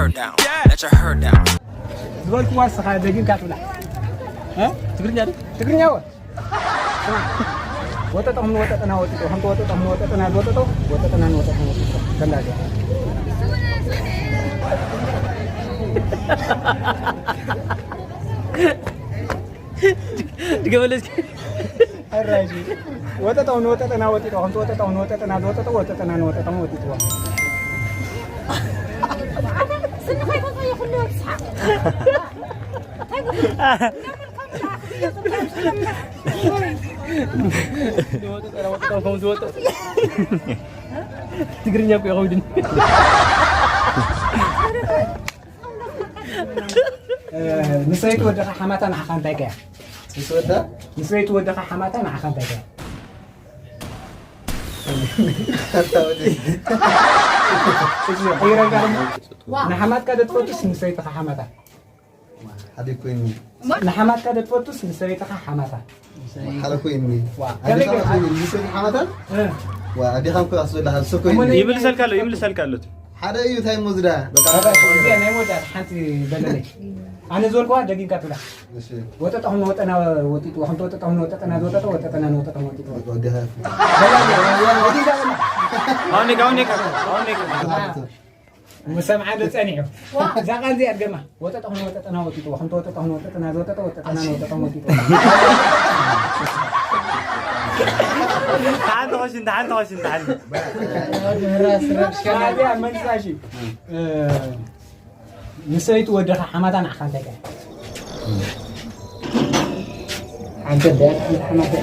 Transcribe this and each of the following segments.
Her down. Let your hair down. ዝበልኩዋ ንስኻ ደጊምካ ትብላ። እ? ትግርኛ ድዩ? ትግርኛ ወ? ስማ። ወጠጠ ከም ንወጠጠና ወጢጦ፣ ከም ተወጠጠ ከም ንወጠጠና ዝወጠጦ፣ ወጠጠና ንወጠጠና ወጢጦ። ከምዛ እዚኣ። ድገመለይ እስኪ። ሕራይ እሺ። ወጠጠ ንወጠጠና ወጢጦ፣ ከምቲ ወጠጠ ንወጠጠና ዝወጠጠ፣ ወጠጠና ንወጠጠ ወጢጥዎ። ስንኸይ ተጸየኹሉ ይስሓቕ። ንወጠጠና ወጠጠ ከም ዝወጠጠ። ትግርኛ እኮ ይኸውን። እ፣ ንሰበይቲ ወድኻ ሓማታ ንዓኻ እንታይ ከያ? ምስ ወዳ? ንሰበይቲ ወድኻ ሓማታ ንዓኻ እንታይ ከያ? ኣታ ወዲ። እዚ ቀይረልካ ደሞ። ዋ። ንሓማትካ ዶ ትፈቱስ ንሰበይትኻ ሓማታ? ሓደ ኮይኒ። ንሓማትካ ዶ ትፈቱስ ንሰበይትኻ ሓማታ? ሓደ ኮይኒ። ዋ። ኣዴኻ ከመይ ኮይኒ፣ ንሰበይትኻ ሓማታ? እ። ዋ፣ ኣዴኻ እኮ ኣስበላኻ፣ ንሱ ኮይኒ። እሞ ይምልሰልካ ኣሎ፣ ይምልሰልካ ኣሎ። ሓደ እዩ፣ እንታይ እሞ ዝዳ? በቃ፣ እዚኣ ናይ መወዳእታ ሓንቲ በለለይ። ኣነ ዝበልኩዋ ደጊምካ ትብላ። እሺ። ወጠጠ ከም ንወጠና ወጢጥዎ፣ ከምቲ ወጠጠ ከም ንወጠጠና ዝወጠጠ፣ ወጠጠና ንወጠጠ ወጢጥዎ። በቃ፣ ወዲኻ። በላ፣ በላ፣ በላ፣ በላ። ኣሁን ነካ፣ ኣሁን ነካ፣ ኣሁን ነካ። ኣዎ። ምሰምዓ ዶ ጸኒሑ? እዛ ቃል እዚኣ ድገማ። ወጠጠ ከም ንወጠጠና ወጢጥዎ፣ ከምቲ ወጠጠ ከም ንወጠጠና ዝወጠጠ፣ ወጠጠና ንወጠጠ ወጢጥዎ። ሓንቲ ኸሽን፣ ሓንቲ ኸሽን፣ ሓንቲ። እዚኣ መልሳ፣ እሺ። እ፣ ንሰበይቲ ወድኻ ሓማታ ንዓኻ እንታይ ከ? ሓንቲ ኣደ ሓንቲ ሓማታ።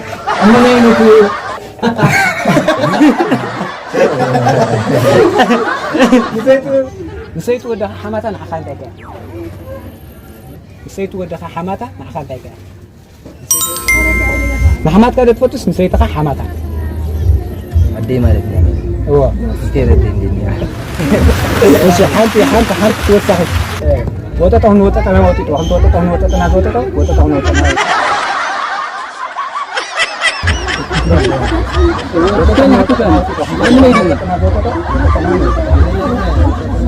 እሞ ናይ ሞቱ። ንሰበይቲ፣ ንሰበይቲ ወድኻ ሓማታ ንዓኻ እንታይ ከ? ንሰበይቲ ወድኻ ሓማታ ንዓኻ እንታይ ከ? ንሓማትካ ዶ ትፈቱስ ንሰበይትኻ ሓማታ? ኣደይ ማለት እያ። እዎ። ኣፍንጫይ ረደይ እንዴ እያ። እሺ፣ ሓንቲ፣ ሓንቲ፣ ሓንቲ ተወሳኺ። ወጠጠ ንወጠጠና ወጢጦ፣ ከምቲ ወጠጠ ንወጠጠና ዝወጠጠ፣ ወጠጠ ንወጠጠና ወጢጦ።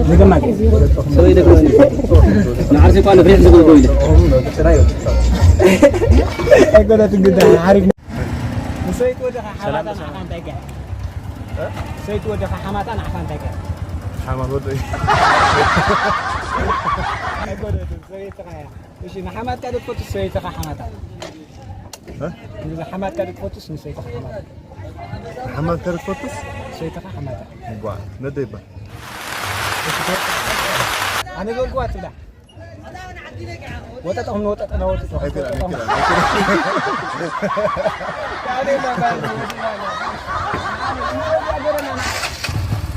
ንገማት። ሰበይ ደግሞ ንዓርሲ እኳ ንፍሬት ዝገብሮ ኢለ። ኣይኮነትን ግዳ፣ ሓሪፍ። ንሰበይቲ ወድኻ ሓማታ ንዓኻ እንታይ ከ? እ? ንሰበይቲ ወድኻ ሓማታ ንዓኻ እንታይ ከ? ሓማት ወደይ። ኣይኮነትን፣ ሰበይትኻ እያ። እሺ፣ ንሓማትካ ዶ ትፈቱስ ሰበይትኻ ሓማታ? እ? ንሓማትካ ዶ ትፈቱስ ንሰበይትኻ ሓማታ? ሓማትካ ዶ ትፈቱስ? ሰበይትኻ ሓማታ። ቧ፣ ነደይ ባ። እሺ፣ ኣነ ዝበልኩዋ ትብላ። ወጠጠ ንወጠጠና ወጢጦ። ኣይክእላን፣ ኣይክእላን፣ ኣይክእላን።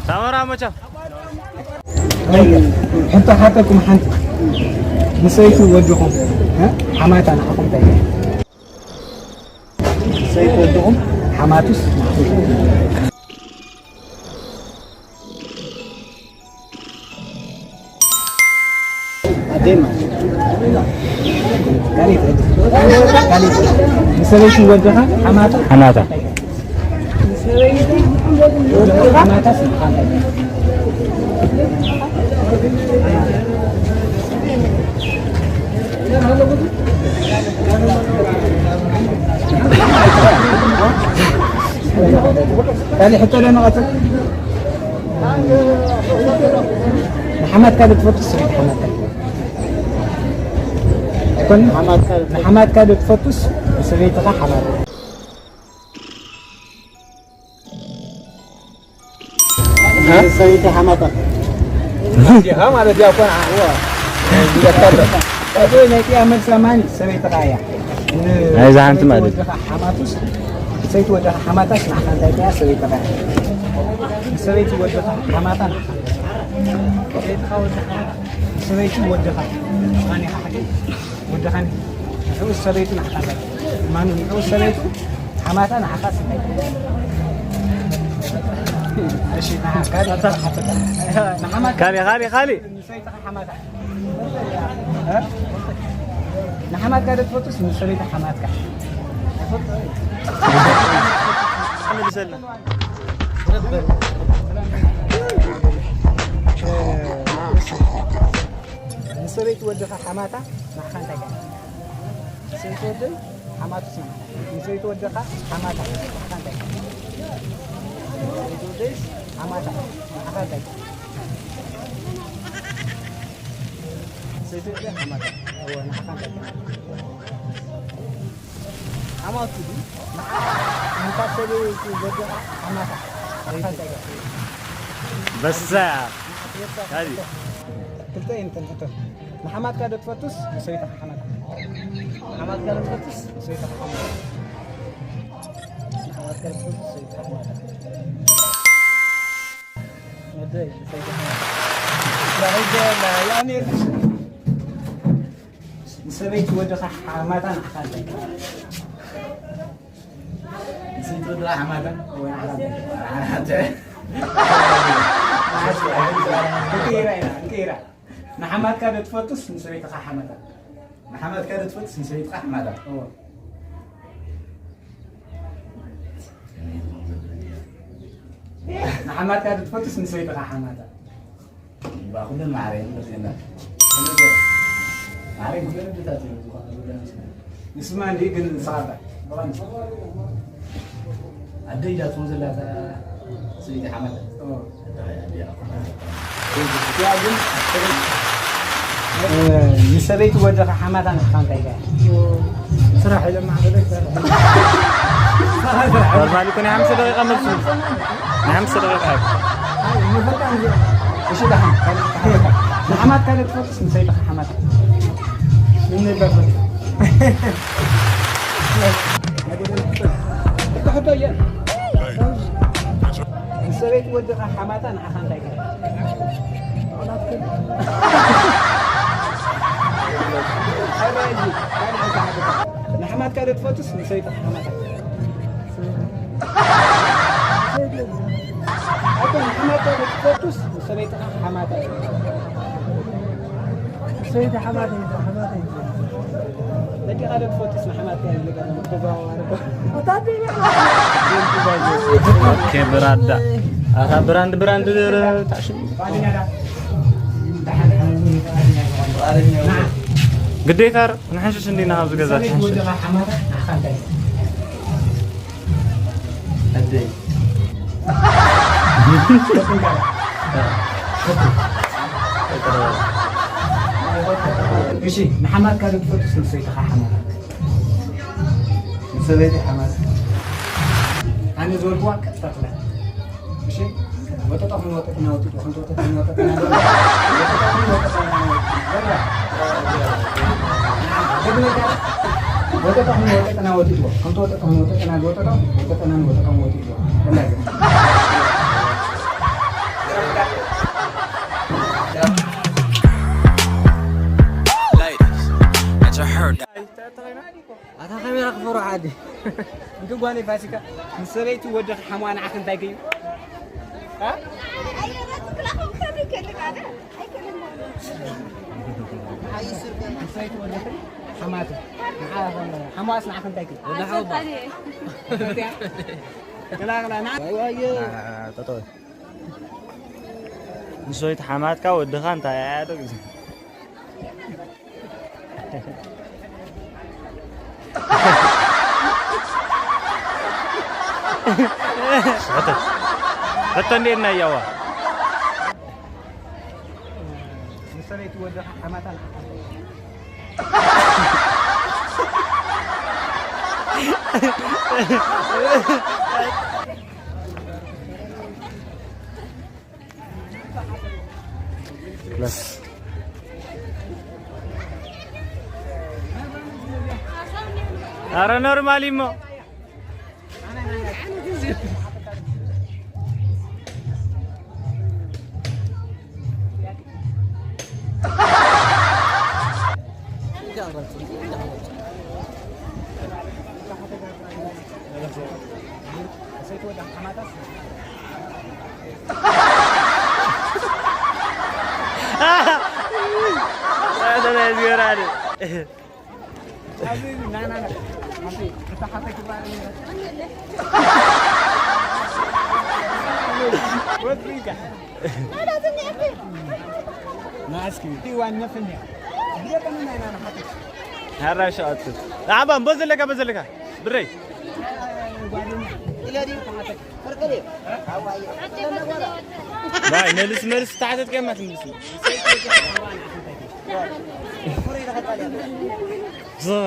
ሳሞራ መቻ። ሕቶ ሓተኩም ሓንቲ። ንሰበይቲ ወድኹም፣ እ? ሓማታ ንዓኹም እንታይ እዩ? ንሰበይቲ ወድኹም ሓማቱስ ንዓኹም እንታይ እዩ? ኣዴማ። ካሊእ፣ ካሊእ። ንሰበይቲ ወድኻ ሓማታ? ሓማታ። ንሰበይቲ ወድኻ ሓማታ ስምኻ እንታይ? ካሊእ ሕቶ ዶ ንቐጽል? ንሓማትካ ዶ ትፈቱስ ሰበይቲ ሓማትካ? ኣይኮነን? ንሓማትካ ዶ ትፈቱስ ሰበይትኻ ሓማትካ? ሰበይቲ ሓማታ። ኣዴኻ ማለት እያ እኮ ንዓ። እዋ። እዚ ናይቲኣ መልሲ ኣማኒ ሰበይትኻ እያ። ናይዛ ሓንቲ ማለት። ወድኻ ሓማቱስ፣ ሰበይቲ ወድኻ ሓማታስ ንዓኻ እንታይ እያ ሰበይትኻ እያ። ሰበይቲ ወድኻ ሓማታ ንዓኻ። ሰበይቲ ወድኻ። ኣነ ሓቂ። ወድኻን ንዕኡስ ሰበይቱ ንዓኻ እንታይ? ማኑ ንዕኡስ ሰበይቱ ሓማታ ንዓኻ እንታይ? እሺ፣ ንዓ-፣ ካሊእ፣ ንሓማታ፣ ካሊእ፣ ካሊእ፣ ካሊእ። ንሰበይትኻ ሓማታ። እ? ንሓማትካ ዶ ትፈቱስ ንሰበይትኻ ሓማትካ? መልሰልና። ሰበይቲ ወድኻ ሓማታ ንዓኻ እንታይ ይገብር? ሰበይቲ ወደይ ሓማቱ ስማ። ንሰበይቲ ወድኻ ሓማታ ንዓኻ እንታይ ይገብር? ሰበይቲ ወደይ ሓማታ ንዓኻ እንታይ ይገብር? ሰበይቲ ወደይ ሓማታ፣ እወ፣ ንዓኻ እንታይ ይገብር? ሓማቱ ድዩ? ንዓኻ፣ ንታ ሰበይቲ ወድኻ ሓማታ ንዓኻ እንታይ ይገብር? በሳ። ንዓኻ ትወድኻ ካዲ። ክልተ እየን እተን ሕቶ። ንሓማትካ ዶ ትፈቱስ ንሰበይትኻ ሓማታ? ንሓማትካ ዶ ትፈቱስ ንሰበይትኻ ሓማታ? ንሓማትካ ዶ ትፈቱስ ንሰበይትኻ ሓማታ? ወደይ፣ ንሰበይትኻ ሓማታ። ራኸይ ጀላ፣ ያኔ ንሰበይቲ ወድኻ ሓማታ ንዓኻ እንታይ? ንሰበይቲ ወድኻ ሓማታ ወይ ንዓኻ እንታይ? ንዓኻ እንታይ? ንዓኻ እንታይ? ንቅይራ ኢና፣ ንቅይራ። ንሓማትካ ዶ ትፈቱስ ንሰበይትኻ ሓማታ? ንሓማትካ ዶ ትፈቱስ ንሰበይትኻ ሓማታ? እወ። ንሓማትካ ዶ ትፈቱስ ንሰበይትኻ ሓማታ? እባ ኩለን ማዕረ እየን፣ መርዚኤን። ማዕረ ኩለን ኣዴታት እየን፣ ዝኾነ ጉዳይ መስለኒ። ንስማ እንዲህ ግን ንስኻ እባ፣ ብቐንዱ። ኣደ ኢላ ትኾን ዘላ እታ ሰበይቲ ሓማታ። ኦ። ኣደ፣ ኣደ ኢላ ትኾን ዘላ። እዚኣ ግን እ፣ ንሰበይቲ ወድኻ ሓማታ ንስኻ እንታይ ኢኻ? ስራሕ ኢለ ማዕበለ ይሰርሕ። ኖርማል እኮ ናይ ሓምሳ ደቂቃ መልሲ። ናይ ሓምሳ ደቂቃ። ኣይ፣ ንፈጣን እዚኣ። እሺ፣ ደሓን። ንሓማትካ ዶ ትፈቱስ ንሰበይትኻ ሓማታ? ምን ይበል? ሕቶ ሕቶ እየ። ንሰበይቲ ወድኻ ሓማታ ንዓኻ እንታይ ይገብር? ንሓማትካ ዶ ትፈቱስ ንሰበይትኻ ሓማታ? ኣቶ ንሓማትካ ዶ ትፈቱስ ንሰበይትኻ ሓማታ? ሰበይቲ ሓማተይ፣ ሓማተይ። ደቂኻ ዶ ትፈቱስ ንሓማትካ? ኦኬ፣ ብራዳ። ኣታ ብራንድ፣ ብራንድ፣ ታሽም። ግዴታ ንሕንሽሽ እንዲና ኣብዚ ገዛ ትሕንሽሽ። ኣደይ። እሺ፣ ንሓማትካ ዶ ትፈቱስ ንሰበይትኻ ሓማታ? ንሰበይቲ ሓማት። ኣነ ዝበልኩዋ ቀጥታ ትበል። እሺ? ወጠጦ ክንወጠጥና ወጢጡ፣ ክንወጠጥና ወጠጥና ወጢጡ። ወጠጦ ክንወጠጥና ወጢጡ። በላ። ደግመ ኢልካ? ወጠጦ ክንወጠጥና ወጢጡ። ክንወጠጦ ክንወጠጥና ወጠጦ፣ ወጠጥና ወጠጦ ወጢጡ። በላ። Ladies, let her ኣታ ካሜራ ክፈሩ ዓዲ። እንዲ ጓለይ ፋሲካ፣ ምስ ሰበይቲ ወድኺ ሓሙዋ ንዓኺ እንታይ ገዩ? እ? ምስ ሰበይቲ ወድኺ ሓማቱ። ንዓ-፣ ሓሙዋስ ንዓኺ እንታይ ገዩ? ወዲ ሓውባ። ፈትያ? ገላግላ፣ ንዓ-፣ ዋይ፣ ዋይ። ና፣ ጠጠው። ምስ ሰበይቲ ሓማትካ ወድኻ እንታይ ኣያደግ? ሕቶ፣ ሕቶ እንዴት ነው ያዋ? ንሰበይቲ ወድኻ ሓማታ ንዓኻ። ፕለስ። ኧረ ኖርማል እሞ። ና እስኪ ዋን ነፍን እያ። ሓራሽ ኣቱ። ኣባ፣ በዘለካ፣ በዘለካ። ብረይ። ባይ፣ መልስ፣ መልስ፣ ታሕተት ከማ ትምልስ። ዝኸ።